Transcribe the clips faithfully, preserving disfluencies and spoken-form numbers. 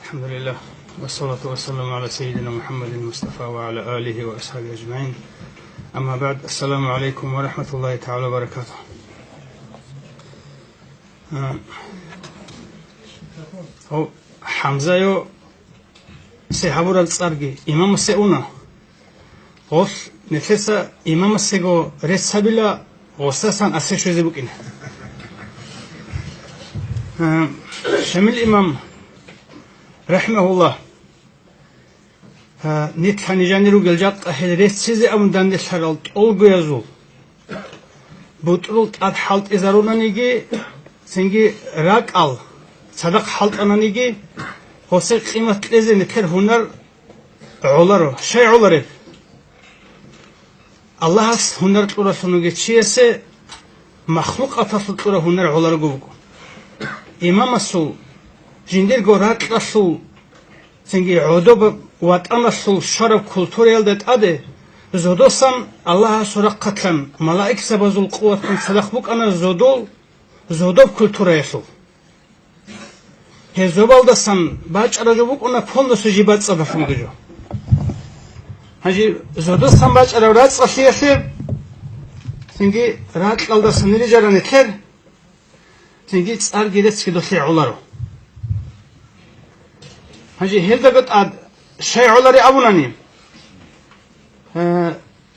الحمد لله، والصلاة والسلام على سيدنا محمد المصطفى وعلى آله وأصحابه أجمعين. أما بعد، السلام عليكم ورحمة الله تعالى وبركاته. А, гьав, ХӀамзаясе гьабураб цӀарги имамасе уна. Гъолъ нилъеца имамасего рецц гьабила, гъосасан асе щвезе букӀина. Э, Шамил имам, рахӀимагьуллагь, э, нилъ гьаниб жанир ругел жакъа гьел реццизе абун данделъарал тӀолгоязул бутӀрул тӀад хӀалтӀизарунаниги, цинги ракӀал цадахъ хӀалтӀананиги, гъосе къимат кьезе нилъер гьунар гӀоларо. Щай гӀолареб? Аллагьас гьунар кьуралъун вугев чиясе махлукъаталъул кьураб гьунар гӀоларого буго. Имамасул, жиндирго ракьалъул, цинги гӀодобаб ватӀаналъул щвараб культураялда тӀаде зодосан Аллагьасул рахъалъан малаикзабазул къуваталъун цадахъ букӀана зодол, зодоб культураялъул. Гьезобалдасан бачӀараб жо букӀуна полностью жиб бацӀцӀадалъунги жо. Гьанже зодосан бачӀараб рацӀцӀалъиялъе, цинги ракьалдасан рижарани лъер, цинги цӀарги реццги долъе гӀоларо. Гьанже гьелдаго тӀад щай гӀолари абунани, э,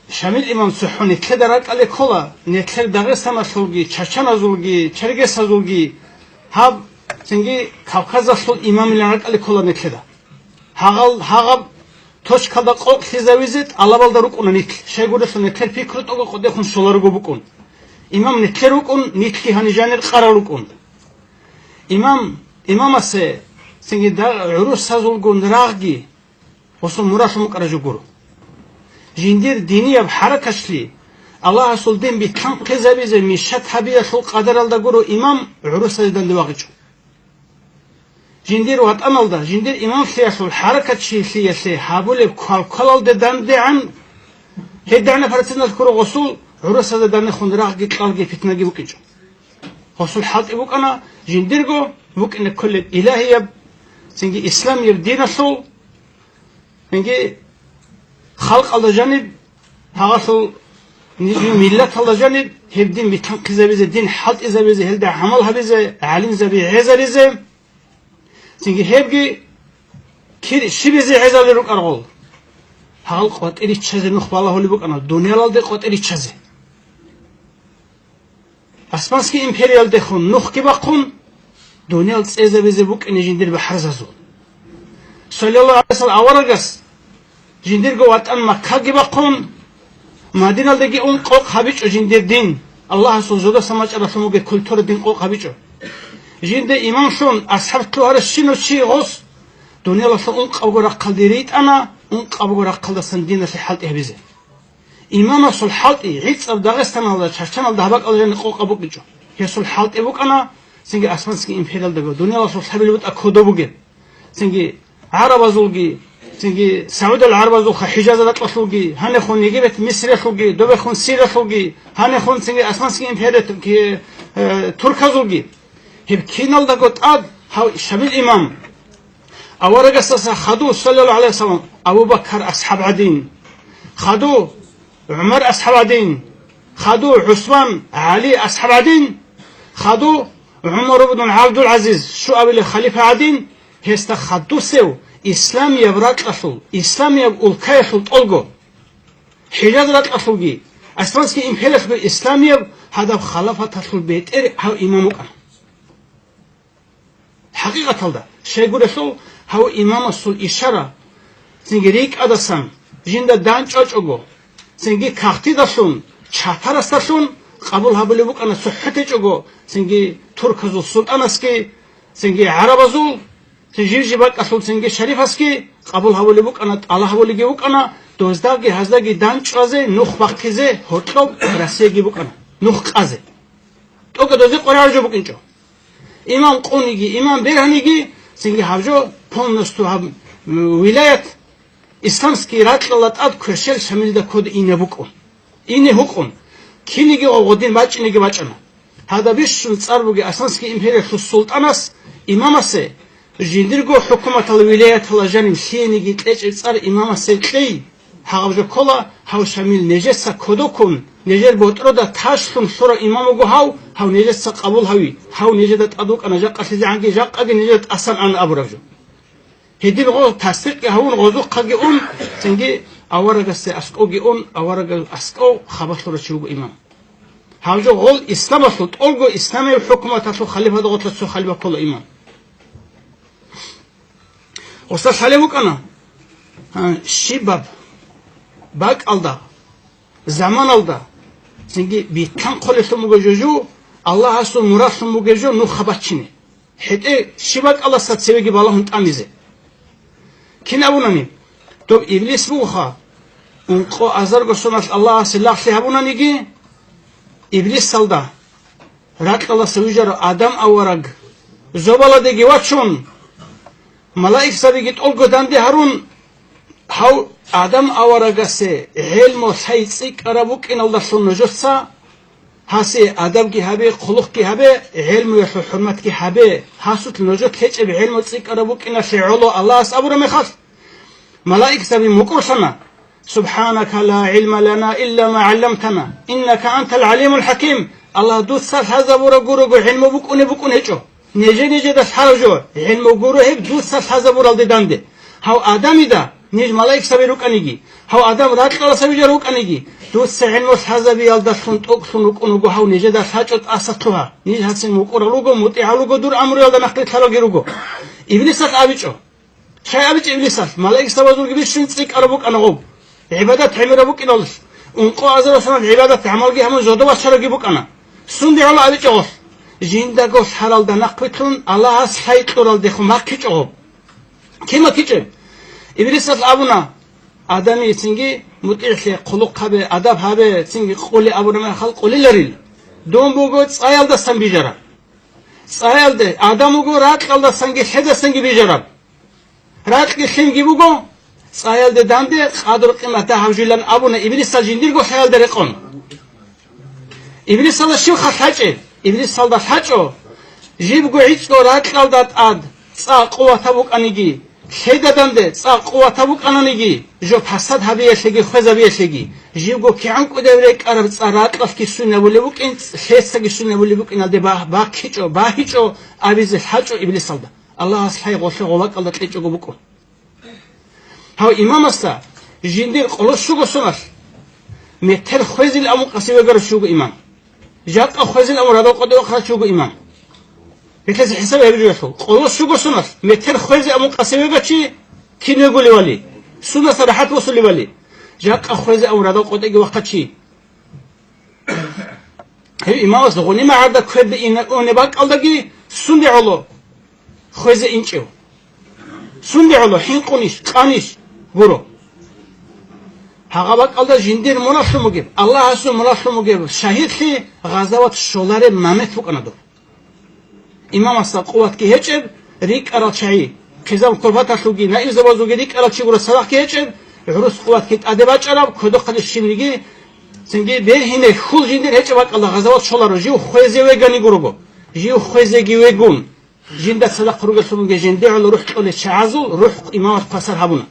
Шамил имам цохӀо нилъеда ракӀалде ккола, нилъер Дагъистаналъулги, чачаназулги, чергесазулги, гьаб цинги Кавказалъул имамилан ракӀалде ккола нилъеда. Гьагъал-, гьагъаб точкалда къокълъизавизе тӀалабалда рукӀуна нилъ, щайгурелъул нилъер пикру тӀокӀаб къодехун щоларого букӀун. Имам нилъер вукӀун, нилъги гьаниб жанир къарал рукӀун. Имам, имамасе цинги да-, гӀурусазулгун рагъги, гъосул муралъун букӀараб жо гуро. Жиндир динияб хӀаракаталъе Аллагьасул дин битӀун хъизабизе мишат гьабиялъул къадаралда гуро имам гӀурусазе данде вагъичӀо. Жиндир ватӀаналда, жиндир имамлъиялъул хӀаракатчилъиялъе гьабулеб квалквалалде дандегӀан, гьедигӀанаб проценталъ гуро гъосул гӀурусазе данехун рагъги, кьалги, питнаги букӀинчӀо. Гъосул хӀалтӀи букӀана жиндирго букӀине кколеб илагьияб, цинги исламияб диналъул, цинги халкъалда жаниб, гьагъалъул ни-, миллаталда жаниб гьеб дин битӀун хъизабизе, дин хӀалтӀизабизе, гьелда гӀамал гьабизе, гӀалимзаби гӀезаризе, цинги гьебги кир щибизе гӀезарулел рукӀаргъул. Гьагъал къватӀир риччазе нух балагьулеб букӀана, дуниялалде къватӀир риччазе. Османский империялдехун нухги бахъун, дуниял цӀезабизе букӀине жиндир бахӀарзазул. Саллаллагьу гӀалайгьи вассалам аварагас жиндирго ватӀан Маккаги бахъун, Мадиналдаги ун къокъ гьабичӀо жиндир дин, Аллагьасул зодасан бачӀаралъун бугеб культура дин къокъ гьабичӀо. Жинда имамлъун асхӀаб лъугьаращинав чи гъос дуниялалъул ункъабго рахъалде ритӀана, ункъабго рахъалдасан диналъе хӀалтӀи гьабизе. Имамасул хӀалтӀи гӀицӀаб Дагъистаналда, Чачаналда гьаб бакӀалда жаниб къокъаб букӀинчӀо. Гьесул хӀалтӀи букӀана цинги Османский империялдаго, дуниялалъул лъабил бутӀа кодоб бугеб, цинги гӀарабазулги, цинги Саудиял гӀарабазулха ХӀижаз ракьалъулги, гьанехун Египет, Мисриялъулги, добехун Сириялъулги, гьанехун цинги Османский империя, э, турказулги. Гьеб киналдаго тӀад гьав Шамил имам аварагасдаса хадув, саллаллагьу гӀалайгьи вассалам, Абу Бакар асхӀаб гӀадин, хадув ГӀумар асхӀаб гӀадин, хадув ГӀусман, ГӀали асхӀаб гӀадин, хадув ГӀумар ибн ГӀабдул-ГӀазиз, щуабилеб халифа гӀадин, гьесда хадусев исламияб ракьалъул, исламияб улкаялъул тӀолго, ХӀижаз ракьалъулги, Османский империялъулги исламияб гьадаб халафаталъул бетӀер гьав имам вукӀана. ХӀакъикъаталда, щайгурелъул гьав имамасул ишара, цинги рикӀкӀадасан жинда данчӀвачӀого, цинги кагътидалъун, чапарасдалъун къабул гьабулеб букӀана, цохӀо течӀого, цинги турказул султӀанасги, цинги гӀарабазул, цин жив-жив бакӀалъул цинги шарифасги къабул гьабулеб букӀана, тӀалаб гьабулебги букӀана, доздаги гьаздаги данчӀвазе, нух бахъизе, гьоркьоб Россияги букӀана, нух къазе. ТӀокӀаб дозе къваригӀараб жо букӀинчӀо. Имам къуниги, имам бергьаниги, цинги гьаб жо полностью гьаб, м, вилаят исламский ракьалда тӀад кверщел Шамилда кодоб ине букӀун, ине гьукъун, кинеги гъо-, гъодин бачӀинеги бачӀана. Гьадаб бищун цӀар бугеб Османский империялъул султӀанас, имамасе, Жиндирго хӀукуматал, вилаятала жаниб лъиениги кьечӀеб цӀар имамасе кьей, гьагъаб жо ккола, гьав Шамил нижеца кодоккун, нижер ботӀрода ташлъун лъурав имам вуго гьав, гьав нижеца къабул гьави, гьав нижеда тӀад вукӀана жакъалъизегӀанги, жакъаги нижеда тӀасан ана абураб жо. Гьедин гъо тасдикъги гьавун, гъозухъаги ун, цинги аварагасде аскӀовги ун, аварагас аскӀов хабалъ лъурав чи вуго имам. Гьав жо гъол исламалъул, тӀолго исламияб хӀукуматалъул халифада гъорлъа цо халифа ккола имам. Гъосда лъалеб букӀана, а, щибаб бакӀалда, заманалда, цинги битӀанхъулелъун буго жо-жо, Аллагьасул мурадлъун бугеб жо нухда бачине. ХӀетӀе щиб бакӀалдаса цевеги балагьун тӀамизе. Кин абунани, доб Иблис бугоха, ункъо азарго соналъ Аллагьасе лагълъи гьабунаниги, Иблисалда, ракьалдаса вижарав Адам авараг, зобаладеги вачун, малаикзабиги тӀолго данде гьарун, гьав Адам аварагасе гӀелму лъай цӀикӀкӀараб букӀиналдалъун нужеца гьасе адабги гьабе, хъулухъги гьабе, гӀелмуялъул хӀурматги гьабе, гьасулъ нужер ккечӀеб гӀелму цӀикӀкӀараб букӀиналъе гӀоло Аллагьас абураб мехалъ, малаикзаби мукӀурлъана: «Субханака ла гӀилма лана илла ма гӀалламтана, иннака антал гӀалимул хӀаким». Аллагь, дуца лъазабураб гурого гӀилму букӀунеб букӀун гьечӀо. Нижер-нижеда лъараб жо, гӀилму гуро гьеб дуца лъазабуралде данде. Гьав Адамида, ниж малаикзаби рукӀаниги, гьав Адам ракьалдаса вижарав вукӀаниги, дуца гӀилму лъазабиялдалъун тӀокӀлъун рукӀун вуго гьав нижеда лъачӀо тӀаса лъугьа. Ниж гьацин мукӀурал руго, мутӀигӀал руго, дур амруялда нахърилълъаралги руго. Иблисалъ абичӀо. Щай абичӀо Иблисалъ? Малаикзабазулги бищун цӀикӀкӀараб букӀана гъоб. ГӀибадат гӀемераб букӀиналъ, ункъо азарасанаб гӀибадат гӀамалги гьабун зодо вачарабги букӀана. Сунде гӀоло абичӀо гъолъ? Жиндаго лъаралда нахъвилълъун, Аллагьас лъай кьуралдехун маккичӀо гъоб. Кин маккичӀеб? Иблисалъ абуна: «Адамиясинги мутӀигӀлъе, хъулухъ гьабе, адаб гьабе, цинги къуле абураб мехалъ къулиларил. Дун буго цӀаялдасан бижараб. ЦӀаялде, Адам вуго ракьалдасанги лъедасанги бижараб. Ракьги лъимги буго, цӀаялде данде къадру-къимат дагьаб жойилан», — абуна Иблисалъ жиндирго лъаялда рекъон. Иблисалда щибха лъачӀеб? Иблисалда лъачӀо, жибго гӀицӀго ракьалда тӀад цӀа къуватаб букӀаниги, лъеда данде цӀа къуватаб букӀананиги, жо пасад гьабиялъеги хвезабиялъеги, жибго кигӀан кӀудияб рекӀараб цӀа ракьалъги суннабулеб букӀин, лъецаги суннабулеб букӀиналде ба-, бахъичӀо, багьичӀо абизе лъачӀо Иблисалда. Аллагьас лъай гъолъе гъолакӀалда кьечӀого букӀун. Гьав имамасда жиндир къоло щуго соналъ метер хвезил амун къасе вегарав чи вуго имам. Жакъа хвезил амун радал къотӀе вахъарав чи вуго имам. Гьелъезе хӀисаб гьабируялъул, къоло щуго соналъ метер хвезе амун къасе вегачи кин вегулевали, сундаса рахӀат босулевали, жакъа хвезе амун радал къотӀеги вахъачи. Гьев имамас гъуни магӀарда кверде ина-, унеб бакӀалдаги сунде гӀоло хвезе инчӀев? Сунде гӀоло хӀинкъунищ, къанищ гуро? Гьагъа бакӀалда жиндир мурадлъун бугеб, Аллагьасул мурадлъун бугеб шагьидлъи гъазават щолареб мамет букӀана доб. Имамасда къуватги гьечӀеб, рикӀкӀарал чагӀи, хъизан-курпаталъулги, наибзабазулги рикӀкӀарал чи гуро, цадахъги гьечӀеб, гӀурус къуватги тӀаде бачӀараб, кодохъанищ щибниги, цинги бергьине хьул жиндир гьечӀеб бакӀалда гъазават щоларо, жив хвезе вегани гурого, жив хвезеги вегун, жинда цадахъ ругеллъун бугеб жинде гӀоло рухӀ кьолел чагӀазул рухӀ имамас хвасар гьабуна.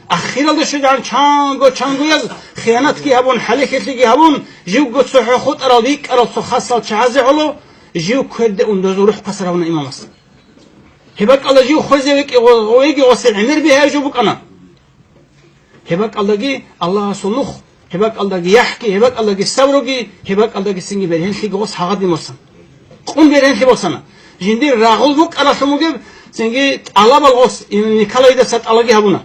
Ахиралда щвезегӀан чанго-чангояз хиянатги гьабун, хӀалихьелъиги гьабун, живго цохӀо хутӀарал рикӀкӀарал цо хасал чагӀазе гӀоло, жив кверде ун дозул рухӀ хвасар гьабуна имамас. Гьеб бакӀалда жив хвезе векӀи-, веги гъосин гӀемер бигьаяб жо букӀана. Гьеб бакӀалдаги Аллагьасул нух, гьеб бакӀалдаги яхӀги, гьеб бакӀалдаги сабруги, гьеб бакӀалдаги цинги бергьенлъиги гъос гьагъадин босана. Къун бергьенлъи босана. Жиндир рагъул букӀаралъун бугеб, цинги тӀалабал гъос Николайдаса тӀалабги гьабуна.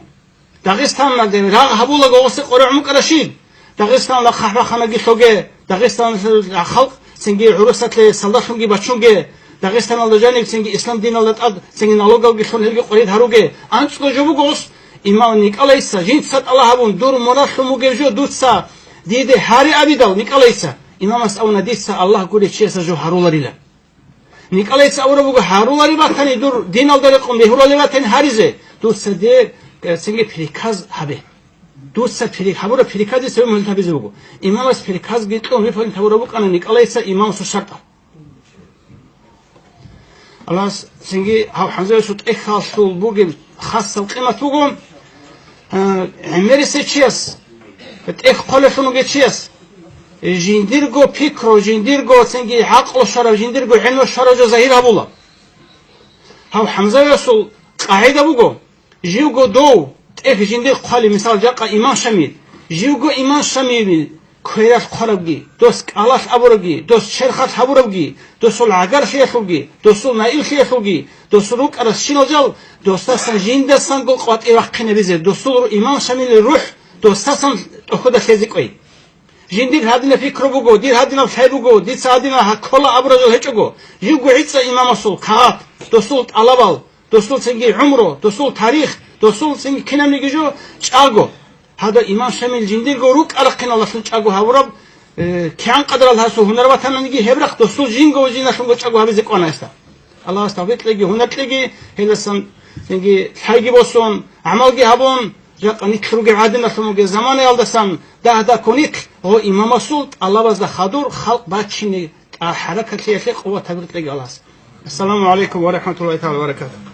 Дагъистаналде рагъ гьабулаго гъосе къваригӀун букӀаращи, Дагъистаналда хъахӀбаханаги лъоге, Дагъистаналда халкъ цинги гӀурусалъе солдатлъунги бачунге, Дагъистаналда жаниб цинги ислам диналда тӀад цинги налогалги лъун гьелги къварид гьаруге, анцӀго жо буго гъос. Имам Николайца жинца тӀалаб гьабун, дур мурадлъун бугеб жо дуца диде гьаре абидал, Николайца, имамас абуна, дица Аллагь гурев чиясда жо гьаруларила. Николайца абураб буго, гьарулареб батани, дур диналда рекъон бегьулареб батани гьаризе, дуца дие, э, цинги приказ гьабе. Дуца при-, гьабураб приказе цеве мухӀлилъ гьабизе буго. Имамас приказги кьун выполнить гьабураб букӀана Николайца имамасул шартӀал. Аллагьас цинги гьав ХӀамзавесул тӀехьалъул бугеб хасаб къимат буго, э, гӀемерисев чияс, тӀехь хъолелъун вугев чияс, э, жиндирго пикру, жиндирго цинги гӀакълу щварав, жиндирго гӀелму щварав жо загьир гьабула. Гьав ХӀамзавесул къагӀида буго, живго дов тӀехь жиндир хъвали, мисал, жакъа имам Шамил, живго имам Шамилил квералъ хъварабги, дос кӀалалъ абурабги, дос черхалъ гьабурабги, досул гӀагарлъиялъулги, досул наиблъиялъулги, досул рукӀарасщинал жал, досдасан жиндасанго къватӀив вахъинабизе, досул ру-, имам Шамилил рухӀ досдасан тӀохьуда лъезе кӀвей. Жиндир гьадинаб пикру буго, дир гьадинаб лъай буго, дица гьадинаб гьа-, ккола абурал жал гьечӀого, живго гӀицӀа имамасул кагъат, досул тӀалабал, досул цинги гӀумру, досул тарих, досул цинги кинабниги жо чӀаго. Гьадаб имам Шамил жиндирго рукӀа-рахъиналдалъун чӀаго гьабураб, э, кигӀан къадарал гьасул гьунар батананиги, гьеб рахъ досул жинго ва жиналъунго чӀаго гьабизе кӀвана гьесда. Аллагьас тавфикъ кьеги, гьунар кьеги, гьелдасан цинги лъайги босун, гӀамалги гьабун, жакъа нилъ ругеб гӀадиналъун вугеб заманаялдасан дагь-дагьккун нилъ гъо имамасул тӀалабазда хадур халкъ бачине тӀа-, хӀаракатлъиялъе къуват гьабир кьеги Аллагьас. Ассаламу гӀалайкум ва рахӀматуллагьи тагӀала ва баракатугь.